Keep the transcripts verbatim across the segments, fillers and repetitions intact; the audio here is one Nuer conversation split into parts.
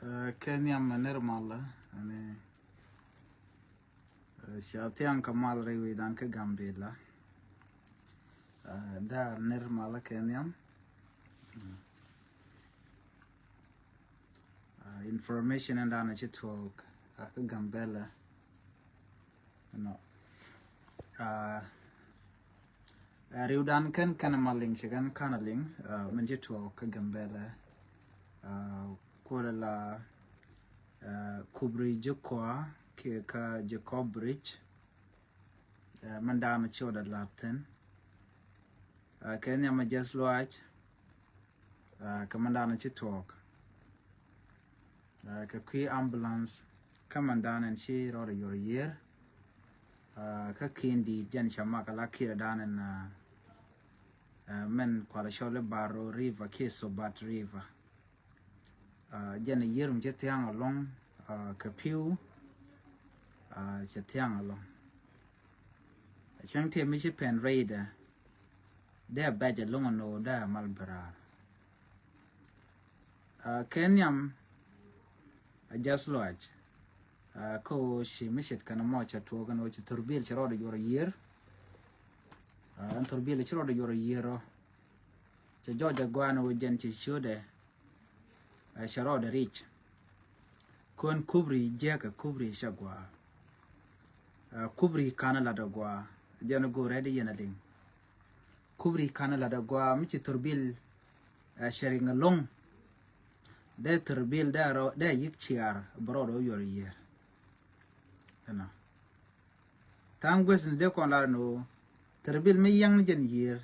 Kɛ nhiam ɛ nir malä, ani ca thiaŋ kɛ mal rɛy wi̱dan kä Gambila. Daar nir malä kɛ nhiam. Information in dan ci tuɔɔk kä Gambila. Riwdan kɛn kɛn ma liŋ ci kɛn kan liŋ min ci tuɔɔk kä Gambila. Kuɔlɛ la Kubri Jikwa kiɛ kä Jacob Bridge. Min dan ci wä da lathin kɛ nhiam a jɛs luac. Kɛ min dan ci tuɔɔk kɛ kui̱ ambulance kä min dan ci rɔɔdɛ yuɔr yiër. Kä kin di jɛn ca mak a la kir dan in min kualɛ cɔl i Baro River kiɛ Sobat River. Jɛn a yiër mi cɛ thiaŋ alɔŋ kɛ pi̱w. Cɛ thiaŋ alɔŋ cäŋ tëë mi ci pɛn rɛydɛ. Dee a bɛc alɔŋ a no̱o̱ dee a mal bɛ raar. Kɛ nhiam a jath luac. Kä ɣöö ci mi ce̱tkɛ ni mɔ cɛ tuɔɔk ɛn ɣöö ci thurbil cɛ rɔɔdɛ yuɔr yiër. Ɛn thurbil cɛ rɔɔdɛ yuɔr yiër ɔ cɛ jɔɔc a gua̱a̱n ɣöö jɛn ci ciötdɛ. Cɛ rɔɔdɛ ric. Kön Kubri jiäkɛ Kubri cɛ gua̱a̱. Kubri kanɛ latdɛ gua̱a̱ jɛn go̱o̱rɛ di yɛn a liŋ. Kubri kanɛ latdɛ gua̱a̱ mi ci thurbil cɛ riŋ alɔŋ. Dee thurbil dee a yik ciaar bɛ rɔɔdɛ wä yuɔr yiër. Ɛnɔ. Tha̱a̱ŋ guäth ni dee kɔn lar ni ɣöö thurbil mi yiaŋ ni jɛn yiër.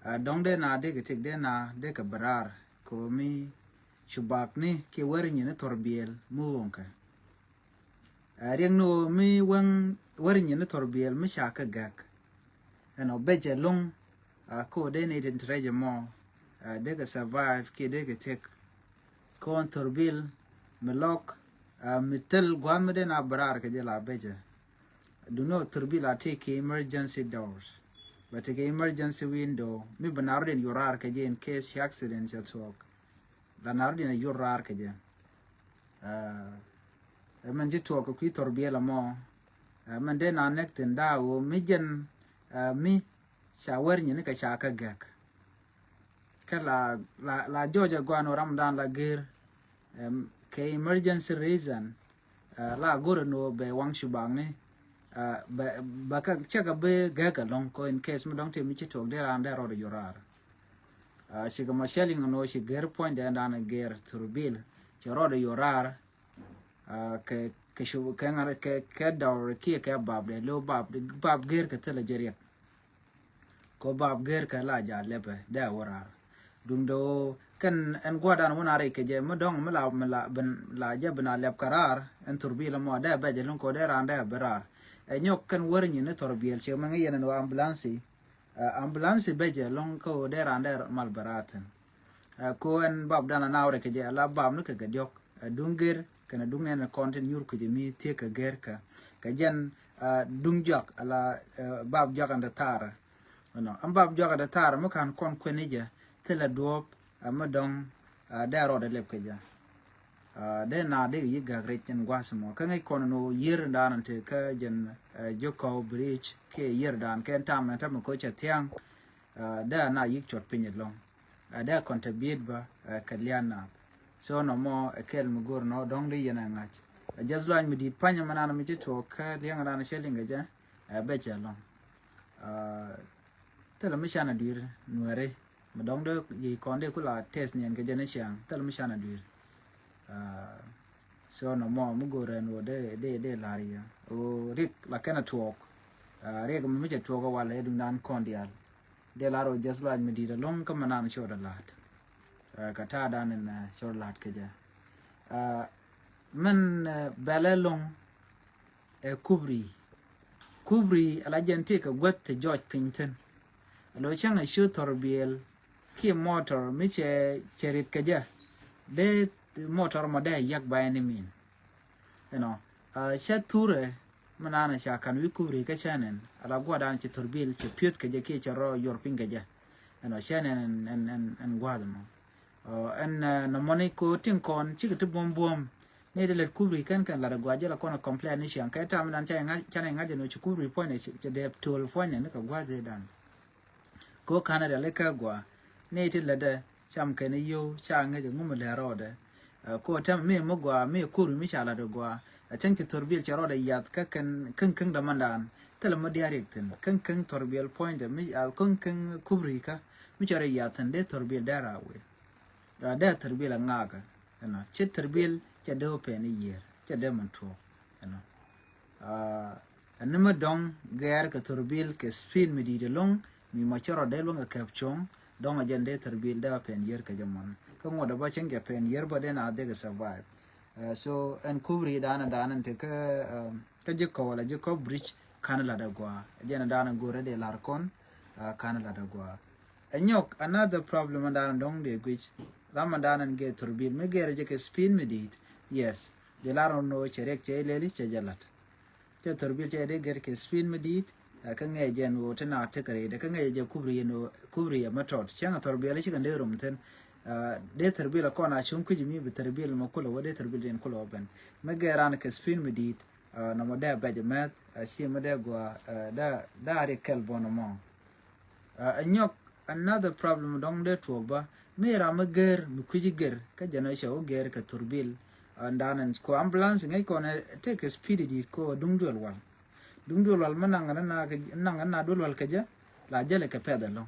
A dɔ̱ŋ dee na dee kɛ tëk dee na dee kɛ bɛ raar kɛ ɣöö mi cubak ni kiɛ wär nyin ni thurbil mi ɣööŋkɛ. A riɛk ni ɣöö mi wäŋ wär nyin ni thurbil mi ca kɛ gäk. Ɛn ɔ bɛc ɛlɔ̱ŋ. A ko dee ni tin ti rɛc ɛmɔ a dee kɛ survive kiɛ dee kɛ tëk. Kɔn thurbil mi lɔk a mi thil gua̱a̱th mi dee na bɛ raar kɛ jɛ la bɛcɛ. Duno thurbil a ti kɛ emergency doors. Bɛ ti kɛ emergency window mi bɛ na rɔ din yuɔr raar kɛ jɛ in case ci accident cɛ tuɔɔk. La na rɔ din a yuɔr raar kɛ jɛ. Ɛ mɛn ci tuɔɔk kɛ kui̱ thurbil ɛmɔ. Ɛ mɛn dee na nɛk thin daa ɣöö mi jɛn ɛ mi ca wär nyin ni kɛ ca kä gäk. Kä la la la jɔɔc ɛ gua̱a̱n ɣöö ram dan la gër. Kɛ emergency reason la go̱r ɛn ɣöö bɛ waŋ cubak ni. Bɛ bɛ kä cɛ kɛ bi gäk ɛlɔ̱ŋ kɔ in case mi dɔ̱ŋ ti mi ci tuɔɔk dee raan dee rɔɔdɛ yuɔr raar. Cikɛ mɔ cɛ liŋ ɛn ɣöö ci gër puɔ̱nydɛ dan gër thurbil cɛ rɔɔdɛ yuɔr raar. Kɛ kɛ cu kɛ ŋa̱r kɛ kɛ dɔr kiɛ kɛ bap dɛ lo bap bap gër kɛ thilɛ jɛ riɛk. Kɔ bap gër kɛ la ja lɛpɛ dee a wä raar. Duŋdɛ ɣöö kɛn ɛn gua̱dan wä na rɛy kɛ jɛ mi dɔ̱ŋ mi la mi la bin la jɛ bin a lɛp kɛ raar ɛn thurbil mɔ dee a bɛ jɛ luŋ kɔ dee raan dee a bi raar. Ɛ nyɔk kɛn wär nyin ni thurbil cɛ mi ŋäc yɛn ɛn ɣöö ambulance. Ambulance bɛ jɛ luŋ kä ɣöö dee raan dee mal bi raar thin. Ko ɛn bap dan a na wä rɛy kɛ jɛ a la bap ni kɛ kɛ diɔ̱k. Duŋ gër kɛnɛ duŋ nɛn kɔn tin nyur kui̱c mi thiek kɛ gër kɛ kɛ jɛn duŋ juak ala bap juak ɛn dee thaar. Ɛn bap juak ɛn dee thaar mi kan kɔn kuɛn i̱ jɛ thilɛ duɔ̱ɔ̱p mi dɔ̱ŋ dee rɔɔdɛ lɛp kɛ jɛ. Dee na dee yi gäk rɛc ɛn gua̱a̱th mɔ kä ŋäc kɔn ɛn ɣöö yiër in daanɔ te kä jɛn Jikɔw Bridge kiɛ yiër daan kɛn tam ɛn tämɛ koc cɛ thia̱a̱ŋ. Dee na yik cuɔt piny ɛlɔ̱ŋ. Ɛ dee contribute bä kɛ lian nath. So nɔmɔ ɛ kɛl mi go̱o̱r nɔ dɔ̱ŋ di yɛn ɛ ŋa̱c. Ɛ jɛth luany mi di̱i̱t panyɛ mi nan mi ci tuɔɔk kä liɛŋ ran cɛ liŋ kɛ jɛ ɛ bɛ cɛ lɔ̱ŋ. Thilɛ mi canɛ dui̱r nuɛri mi dɔ̱ŋ di yic kɔn di ku la tɛth niɛn kɛ jɛ ni ciaŋ thilɛ mi canɛ dui̱r. So nɔmɔ mi go̱o̱r ɛn ɣöö dee dee dee la̱r yɛ ɣöö rik la kɛn ɛ tuɔɔk. Rik mi mi cɛ tuɔɔk ɛ walɛ duŋdan kɔn diaal. Dee lar ɔ jɛth luac mi di̱i̱t ɛlɔ̱ŋ kä mi nan cɔɔd ɛ la̱t. Kɛ ta̱a̱ dan in cɔɔd la̱t kɛ jɛ. Min bɛlɛ ɛlɔ̱ŋ ɛ Kubri. Kubri ala jɛn tëë kɛ guäth ti jɔc piny thi̱n. Alo cäŋ ɛ cu thurbil kiɛ motor mi cɛ cɛ rit kɛ jɛ. Dee motor mɔ dee yak by any mean. Ɛnɔ cɛ thurɛ mi nanɛ ca kan wi̱i̱ Kubri kä cɛ nɛn ala gua̱dan cɛ thurbil cɛ piöth kɛ jɛ kiɛ cɛ rɔ yuɔr piny kɛ jɛ. Ɛnɔ cɛ nɛn ɛn ɛn ɛn gua̱th mɔ. Ɛn nɔmɔni ko tin kɔn cikɛ ti buɔm buɔm. Ni di lɛt kubri kɛn kɛn lat a gua jɛ la kɔn a complain ni ciaŋ kɛ tam dan ca ŋa̱c, ca ŋa̱c jɛ no ci kubri puɔ̱ny ni ci dɛp tol puɔ̱ny ni kɛ gua jɛ dan. Ko Canada li kɛ gua ni ti lɛt dɛ cam kɛn yio̱w ca ŋäc a ŋum lɛ rɔɔdɛ. Ko tɛm mi mi gua mi kubri mi ca lat a gua a cäŋ ci thor bil cɛ rɔɔdɛ yath kä kɛn käŋ käŋ dämandan. Thilɛ mi diarik thin käŋ käŋ thor bil puɔ̱ny dɛ mi a käŋ käŋ kubri kä mi cɛ rɔɔdɛ yath thin dee thor bil dee ra wee. Dee thor bil a ŋakä. Ɛnɔ ci thor bil cɛ dee wä pɛn iyier cɛ dee mɛn tuɔk. Ɛnɔ ɛn ni mi dɔŋ gɛɛr kɛ thor bil kɛ spin mi di̱i̱t ɛlɔŋ. Mi mɔ cɛ rɔ dee luŋ kɛ kɛp cuɔ̱ŋ dɔŋ a jɛn dee thor bil dee wä pɛn yier kɛ jɛ mɔn kä ŋuɔt a bä cɛŋ jɛ pɛn yier bä dee na dee kɛ survive. So ɛn kubri dan dan te kä kä ji̱ kɔ wala ji̱ kɔ bridge kan lat a gua jɛn dan go̱rɛ dee lar kɔn. Kan lat a gua. Ɛ nyɔk another problem an dan dɔŋ dee guic. Ram an dan an gee thor bil mi gɛɛr jɛ kɛ spin mi di̱i̱t. Yes. Jɛ lar no cɛ riɛk cɛ ileli cɛ jɛ lat. Cɛ thor bil cɛ dee gɛɛr kɛ spin mi di̱i̱t. Kä ŋɛɛ jɛn woo ti na tek rɛy dɛ kä ŋɛɛ jɛ kubri yɛn woo kubri yɛ mɛ tɔt cɛŋ a thor bil ci kɛ dee rom thin. Dee thor bil a kɔn a cuŋ kui̱c mi bi thor bil mɛ kulɛ woo dee thor bil yɛn kulɛ woo ben. Mi gɛɛr an kɛ spin mi di̱i̱t. Nɔmɔ dee bɛc mɛth a ci mi dee gua dee a ri kɛl bɔn mɔ. Ɛ nyɔk another problem dɔŋ dee tuɔɔk bä mi ram mi ger mi kui̱ci ger kä jɛn ɔ cɛ wä ger kɛ thurbil. Ɛn dan ɛn ko ambulance ŋäc kɔn ɛ tëëkɛ speed di̱i̱t ko duŋ duel wal. Duŋ duel wal mi naŋ ɛn na naŋ ɛn na duel wal kɛ jɛ la jälɛ kɛ pɛth ɛlɔŋ.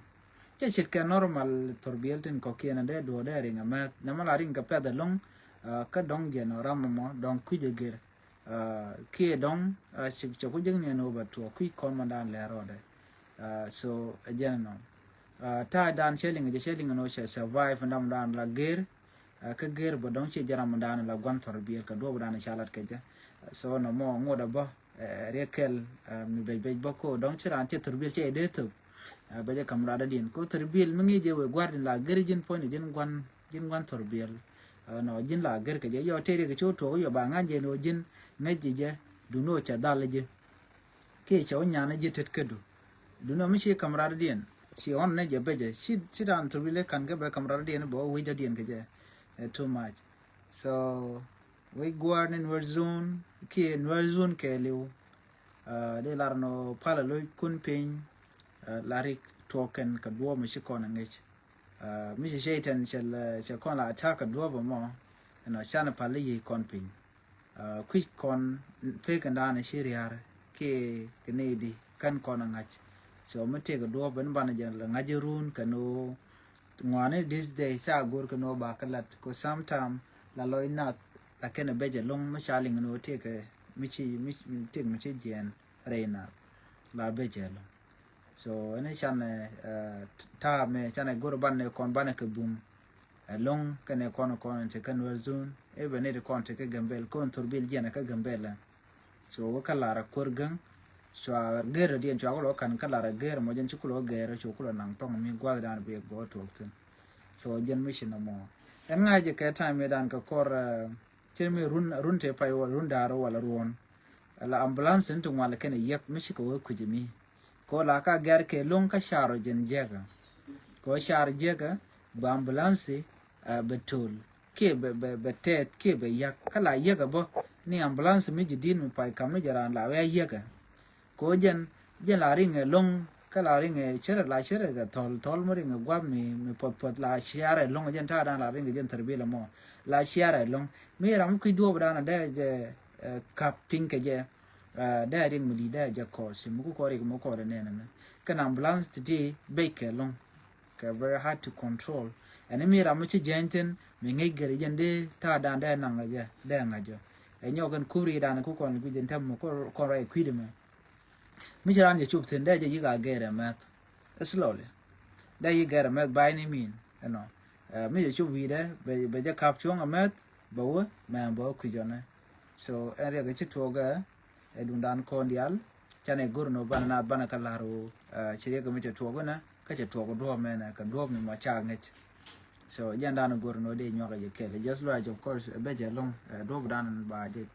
Cɛ ce̱tkɛ normal thurbil tin kɔkiɛn ɛn dee duɔɔk dee riŋ ɛmɛth nɛmɛ la riŋ kɛ pɛth ɛlɔŋ. Kä dɔŋ jɛn ɔ ram ɛmɔ dɔŋ kui̱c ɛ ger. Kiɛ dɔŋ cɛ ku jiäkni ɛn ɣöö bɛ tuɔɔk kui̱c kɔn mɛn dan lɛr rɔɔdɛ. So ɛ jɛn ɛnɔ ta̱a̱ dan cɛ liŋ jɛ cɛ liŋ ɛn ɣöö cɛ survive ɛn dam dan la ger. Kä ger bä dɔŋ ci jɛ ram dan la guan thɔr biɛl kɛ duɔp dan ca lat kɛ jɛ. So nɔ mɔ ŋot a bä riɛ kɛl mi bec bec bä ko dɔŋ ci ran cɛ thɔr biɛl cɛ dee thop. Bɛ jɛ kam rat a diɛn ko thɔr biɛl mi ŋi̱i̱c jɛ wee gua̱r din la ger ji̱n puɔ̱ny ji̱n guan ji̱n gua̱n thɔr biɛl. Nɔ ji̱n la ger kɛ jɛ yɔ tëë riɛk ci wä tuɔɔk yɔ ba ŋa̱n jɛ ni wä ji̱n ŋäc jɛ jɛ duni wä cɛ dhal jɛ. Kiɛ cɛ wä nyan jɛ tet kädu duni wä mi ci kam rat diɛn ci ɣɔn ni jɛ bɛ jɛ ci ci ran thɔr biɛl kan kɛ bɛ kam rat diɛn bɛ wä wi̱c dɔ diɛn kɛ jɛ. Too much. So wi̱c gua̱r ni Nuer zone kiɛ Nuer zone kɛɛliw. Dee lar nɔ palɛ loc kun piny. Larik tuɔk kɛn kɛ duɔɔp mi ci kɔn ŋic. Mi cɛ cɛ itɛn cɛ kɔn la attack duɔp mɔ. Ɛnɔ can pal i̱ yic kɔn piny. Kui̱c kɔn pek kɛn dan ci riar kiɛ kɛ nɛy di kɛn kɔn ŋa̱c. So mi tëëk duɔp ɛn banɛ jɛ ŋa̱c run kɛn ɣöö ŋuani this day ca go̱r kɛn ɣöö ba kɛ lat ko sometime la lɔc nath la kɛn ɛ bec ɛlɔŋ mi ca liŋ ɛn ɣöö tëëk mi ci mi tëëk mi ci jiɛɛn rɛy nath la bec ɛlɔŋ. So ɛn canɛ ta̱a̱ mɛ canɛ go̱r banɛ kɔn banɛ kɛ bum. Ɛlɔŋ kɛnɛ kɔn kɔn ti kä Nuer zone ɛ bɛ ni ti kɔn ti kä Gambel kɔn thurbil jiɛn kä Gambel. So wä kä lar a kuer gäŋ. So a ger diɛn cua kulɔ kan kä lar a ger mɔ jɛn ci kulɔ ger cu kulɔ naŋ thɔŋ mi guath dan bi gɔ tuɔk thin. So jɛn mi ci nɔmɔ ɛn ŋa̱c jɛ kɛ time mi dan kɛ kɔr. Cin mi run run te pay wala run da̱a̱r wala ruɔ̱n. La ambulance in ti ŋual kɛn yiäk mi ci kɛ wee kui̱c mi. Ko la ka gɛr kɛ loŋ ka car ɔ jɛn jiäkä. Ko car jiäkä bɛ ambulance bɛ tol kiɛ bɛ bɛ bɛ tɛth kiɛ bɛ yiäk kä la yiäkä bä ni ambulance mi ji̱ di̱t mi pay kam ni jɛ raan la wee yiäkä. Ko jɛn jɛn la riŋ ɛlɔŋ kä la riŋ ɛ cärɛ la cärɛ kɛ thɔl thɔl mi riŋ ɛ gua̱th mi mi puɔth puɔth la ciarɛ ɛlɔŋ jɛn ta̱a̱ dan la riŋ ɛ jɛn thɛr bilɛ mɔ la ciarɛ ɛlɔŋ. Mi ram mi kui̱ duɔɔp dan dee jɛ kap piny kɛ jɛ. Dee riŋ mi di̱t dee jɛ kɔɔr ci mi ku kɔɔr rik mi kɔɔr ɛ nɛn ɛnɛ kɛn ambulance ti ti bec kɛ ɛlɔŋ. Kɛ very hard to control. Ɛn mi ram mi ci jɛny thin mi ŋi̱i̱c gɛr jɛn dee ta̱a̱ dan dee naŋ ɛ jɛ dee ŋa̱c jɛ. Ɛ nyɔk ɛn kubri dan ku kɔn guic jɛn tɛm mi kɔn rɔy kui̱dɛ mɛ. Mi ci raan jɛ cop thin dee jɛ yik a gɛɛr ɛ mɛth. Slowly dee yik gɛɛr ɛ mɛth by any mean. Ɛnɔ mi jɛ cop wi̱i̱dɛ bɛ jɛ kap cuɔ̱ŋ ɛ mɛth bɛ wä mɛ bɛ wä kui̱c ɔnɛ. So ɛn riɛk ci tuɔɔk ɛ ɛ duŋdan kɔn diaal. Canɛ go̱r nɔ banɛ naath banɛ kä la̱r wä ci riɛk mi cɛ tuɔɔk inɛ kä cɛ tuɔɔk duɔ̱ɔ̱p mɛnɛ kɛ duɔ̱ɔ̱p mi mɔ ca ŋäc. So jɛn dan go̱r nɔ dee nyuak ɛ jɛ kɛl just like of course ɛ bɛ cɛ lo̱ŋ ɛ duɔ̱ɔ̱p dan ba jɛ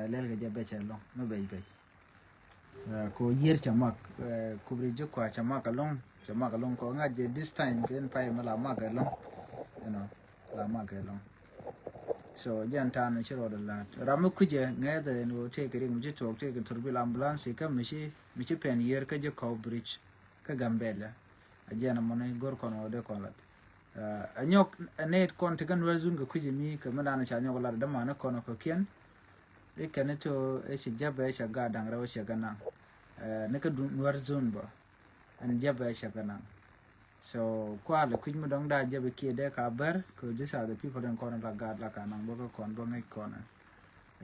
lɛl kɛ jɛ bɛ cɛ lo̱ŋ mi bɛc bɛc. Ko yier cɛ mak kubri ji̱ kua cɛ mak alɔŋ cɛ mak alɔŋ kɔ ŋa̱c jɛ this time kɛ in pay mi la mak alɔŋ. you know, la mak kɛ lɔŋ. So jɛn ta̱a̱n ci rɔɔdɛ la̱a̱t ram mi kucɛ ŋɛɛthɛ ni wä tëëkɛ rik mi ci tuɔɔk tëëkɛ thurbil ambulance kä mi ci mi ci pɛn yiër kä ji̱ kɔw bridge kä Gambɛlɛ. A jɛn a mɔni go̱r kɔn wä dee kɔn lat. A nyɔk a nɛɛt kɔn ti kä Nuɛr zun kɛ kucɛ mi kɛ mi dan ca nyɔk lat dämani kɔn kɔkiɛn. Ikɛn ito i̱ ci jɛpɛ i̱ cɛ gaat da̱ŋ rɛw i̱ cɛ kɛ naŋ. Ni kä Nuɛr zun bä ɛn jɛpɛ i̱ cɛ kɛ naŋ. So kualɛ kui̱c mi dɔ̱ŋ da jɛpɛ kiɛ dee ka bɛr kɛ these are the people in kɔn la gaat la ka naŋ bä kä kɔn bä ŋäc kɔn.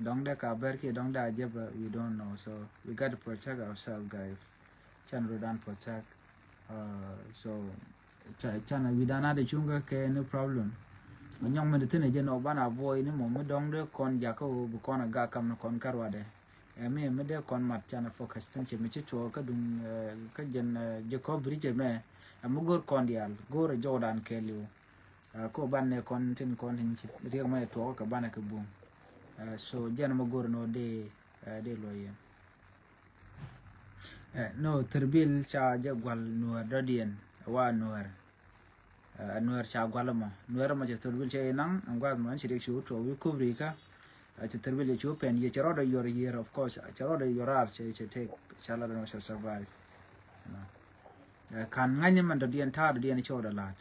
Dɔ̱ŋ dee ka bɛr kiɛ dɔ̱ŋ da jɛpɛ we don't know. So we got to protect ourselves, guys. Can we don't protect. So Ca, canɛ wi̱dan a de cuŋ kä kɛ ni problem. Nyɔŋ mi di thin ɛ jɛ nɔ ban a buɔy ni mɔ mi dɔŋ de kɔn jakä wä bi kɔn a gak kam ni kɔn kä ruadɛ. Ɛ mi mi de kɔn mat canɛ focus thin cɛ mi ci tuɔ kä duŋ kä jɛn jɛ kɔ bridge mɛ. Ɛ mi go̱r kɔn dial go̱r ɛ jɔwdan kɛ liw. Ko ban ne kɔn tin kɔn tin ci riek mɛ tuɔ kä ban ɛ kɛ buŋ. So jɛn mi go̱r nɔ de de luɔ yɛn. Ɛ, no, thurbil ca jɛ gual Nuɛr dɔ̱diɛn wa Nuɛr. Ɛ, Nuɛr ca gual mɔ. Nuɛr mɔ cɛ thurbil cɛ inaŋ ɛn guath mɔ ɛn ci rik cu tuɔ wi̱i̱ kubri kä. Ɛ, cɛ thurbil cɛ cu pɛn yiër cɛ rɔɔdɛ yuɔr yiër, of course cɛ rɔɔdɛ yuɔr raar cɛ cɛ tek ca lat ɛn wä cɛ survive. Ɛ, kan ŋa̱ny mɛn dɔ̱diɛn ta̱a̱ dɔ̱diɛn cɛ wä dɔ la̱a̱t.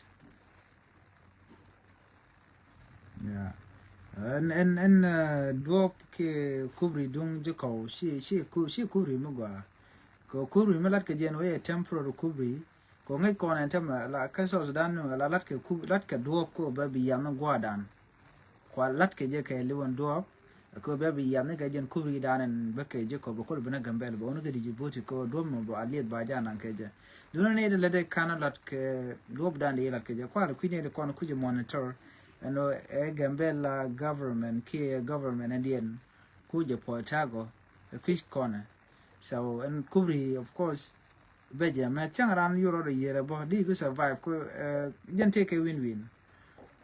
Yeah. Ɛn ɛn ɛn duɔp kɛ kubri duŋ ji̱ kɔw ci ci ku ci kubri mi gɔaa. Kɛ kubri mi lat kɛ jɛn wee temporary kubri. Kɛ ŋäc kɔn ɛn tɛmɛ la kä South Sudan nu la lat kɛ kub lat kɛ duɔp kɛ bɛ bi yam ni guadan. Kua lat kɛ jɛ kɛ liwän duɔp. Kɛ bɛ bi yiath ni kɛ jɛn kubri dan in bä kɛ jɛ kɔ bä kol bi na Gambɛl bä wun kɛ di Djibouti kɛ duɔp mɔ bä a lieth ba ja naŋ kɛ jɛ. Duni ni di lɛ de kan lat kɛ duɔp dan di lat kɛ jɛ kual kui̱ ni di kɔn kui̱ jɛ monitor. Ɛn ɛ Gambɛl la government kiɛ government ɛn diɛn ku jɛ pɔ tago ɛ kui̱ kɔnɛ. So ɛn kubri of course bɛ jɛ mɛ thiaŋ ran yurɔ di yɛrɛ bɔ di ku survive ku jɛn tëë kɛ win win.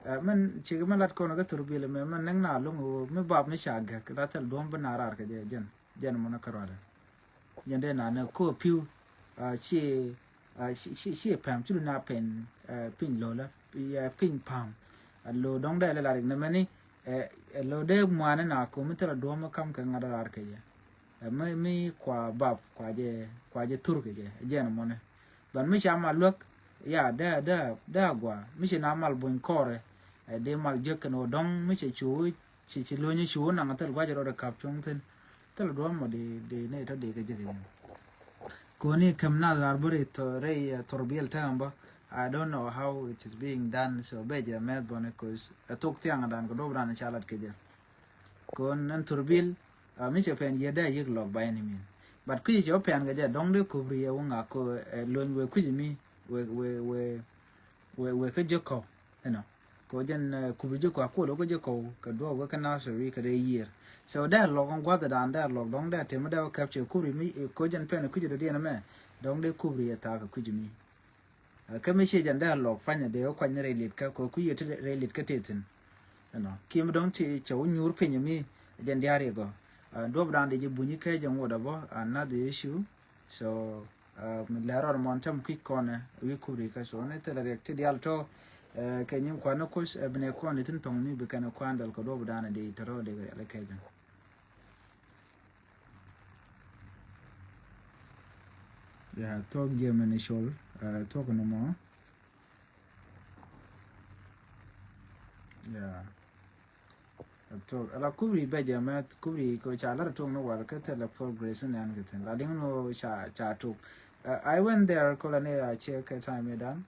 Ɛ mɛn cik mɛ lat kɔn kä thurbil mɛ mɛn näŋ na loŋ ɣöö mi bap mi ca gɛk la thil duɔ̱m bi na raar kɛ jɛ jɛn jɛn mɔnɛ kärɔadɛ. Jɛn dee na nɛ ko̱ pi̱w ci ci ci pɛm ci lu na pɛn piny lo̱lä piny pam. Lo̱ dɔ̱ŋ dee lɛ la rik nɛ mɛni lo̱ dee muani na ko̱ mi thil duɔ̱m mi kam kɛ ŋa̱t raar kɛ jɛ. Ɛ mi mi kua bap kua jɛ kua jɛ thur kɛ jɛ jɛn mɔnɛ. Ban mi ca mal luäk ya dee dee dee agua mi ci na mal buny kɔrɛ. Ɛ dee mal jek kɛn wä dɔŋ mi cɛ cu ci ci luny cu naŋ thil guac rɔ de kap cuŋ thin. Thil duɔm mɔ dee dee ne tɔ dee kɛ jek yɛn. Koni kɛm nath lar bä rɛy thor biɛl tɛm bä. I don't know how it is being done, so bɛ jɛ mɛth bɔni cause ɛ thok thiaŋ dan kɛ duɔp dan ca lat kɛ jɛ. Kɛ ɣän ɛn thurbil mi cɛ pɛn yiëë dee a yiëk lɔk by any means. But kui̱ cɛ wä pɛn kɛ jɛ dɔ̱ŋ dee kubri yɛ wä ŋak kɛ ɛ lony wee kui̱c mi wee wee wee wee wee kä jek kɔw. Ɛnɔ kɛ wä jɛn kubri jek kɔw a kuɔl wä kä jek kɔw kɛ duɔp wä kä nursery kɛ dee yiëër. So dee a lɔk ɛn gua̱th dan dee a lɔk dɔ̱ŋ dee a tɛm dee wä capture kubri mi kɛ wä jɛn pɛn kui̱c dɔ̱diɛn ɛmɛ dɔ̱ŋ dee kubri yɛ thaak kɛ kui̱c mi. Kä mi ciec ɛn dee a lɔk panyɛ dee wä kuany ni rɛy liet kä kɛ kui̱ yɛ ti rɛy liet kä tëë thi̱n. Ɛnɔ kiɛ mi dɔ̱ŋ ti cɛ wä nyuur piny mi jɛn diaar yɛ gɔ. Duɔp dan dee jɛ buny kɛ jɛ ŋot a bä another issue. So mi lɛr rɔɔd mɔn tɛm kui̱c kɔn ɛ wi̱i̱ kubri kä so ni thilɛ riɛk ti diaal tɔ. Kɛ nyin kuan ni kuc ɛ bi nɛ kɔn di thi̱n thɔŋ mi bi kɛn kuan dɔl kɛ duɔp dan dee tɔrɔ dee kɛ riɛl kɛ jɛ. Ya, thuɔ̱k jiɛmɛ ni col, thuɔ̱k ni mɔ. Ya. Thuɔ̱k ala kubri bɛ jiɛmɛ kubri ko ca lar tuɔk ni wal kä thilɛ progress ni an kɛ thin la liŋ ni ca ca tuɔk. I went there ko la ni a check kɛ time dan.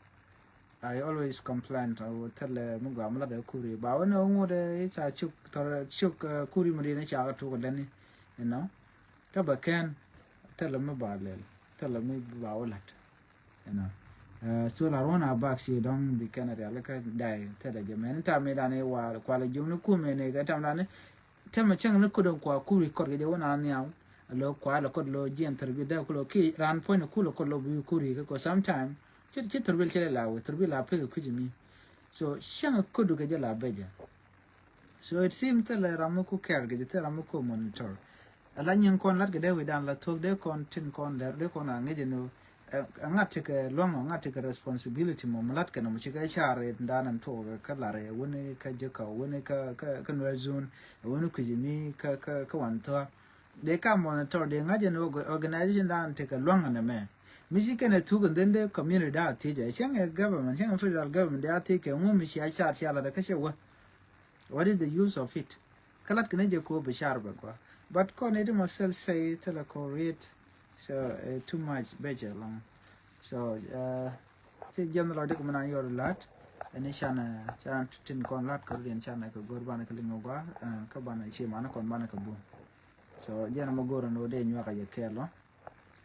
I always complain to thilɛ mi gɔaa mi lat ɛ kuri ba wä ni ŋut ɛ ca cuk tɔr cuk kuri mi ri ni ca ka tuk dani, you know. Kä bɛ kɛn thilɛ mi ba lɛl thilɛ mi ba wä lat, you know. So la ruɔn a bak si dɔŋ bi kɛn a rial kä day thilɛ jɛ mɛn tam mi dani wa kualɛ jum ni kum ni kɛ tam dani. Tɛmɛ cäŋ ni kodɛ kua kuri kɔt kɛ jɛ wä na nhiam. Lo kua lɛ kɔt lo jiɛn thɛr bi dee kulo ki ran puɔ̱ny ni kulɛ kɔt lo bi kuri kɛ kɔ sometime. Ci ci thurbil ci lɛ la wee thurbil la pek kui̱c mi. So cäŋ kodu kɛ jɛ la bɛ jɛ. So it seem thilɛ ram mi ku kɛr kɛ jɛ thilɛ ram mi ku monitor. Ala nyin kɔn lat kɛ dee wi̱dan la thok dee kɔn tin kɔn lɛr dee kɔn a ŋi̱c ni. Ɛ ŋa̱t ti kɛ luaŋ ɔ, ŋa̱t ti kɛ responsibility mɔ mi lat kɛ nɔmɔ ci kɛ car ɛ dan ɛn tuɔk kɛ lar ɛ wuni kä jɛ kä wuni kä kä nuɛ zone ɛ wuni kui̱ci mi kä kä kä wan thua. Dee ka monitor dee ŋa̱c ɛn organization dan ti kɛ luaŋ ɛn ɛmɛ. Mi ci kɛn ɛ thuk ɛn dhen dee community da a thiec ɛ cäŋ ɛ government cäŋ ɛ federal government dee a thiec kɛ ŋu mi ci a car ci a lat ɛ kä cɛ wä. What is the use of it? Kä lat kɛ ni jɛ ko bi car bɛ gua. But kɔn it mɔ sel say thilɛ ko riet. So too much bɛ jɛ lɔŋ. So ci jiɛn lɔ dik mi nan yɔr lat. Ɛni can can tin kɔn lat kɛ rudin can kɛ gor banɛ kɛ liŋ gua. Kä banɛ ci man kɔn banɛ kɛ bun. So jiɛn mɔ gor ni wä dee nyuak a jɛ kɛɛl lɔ.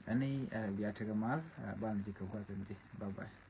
Ɛni bia tekɛ mal banɛ jɛ kɛ gua thin bi. Bye bye.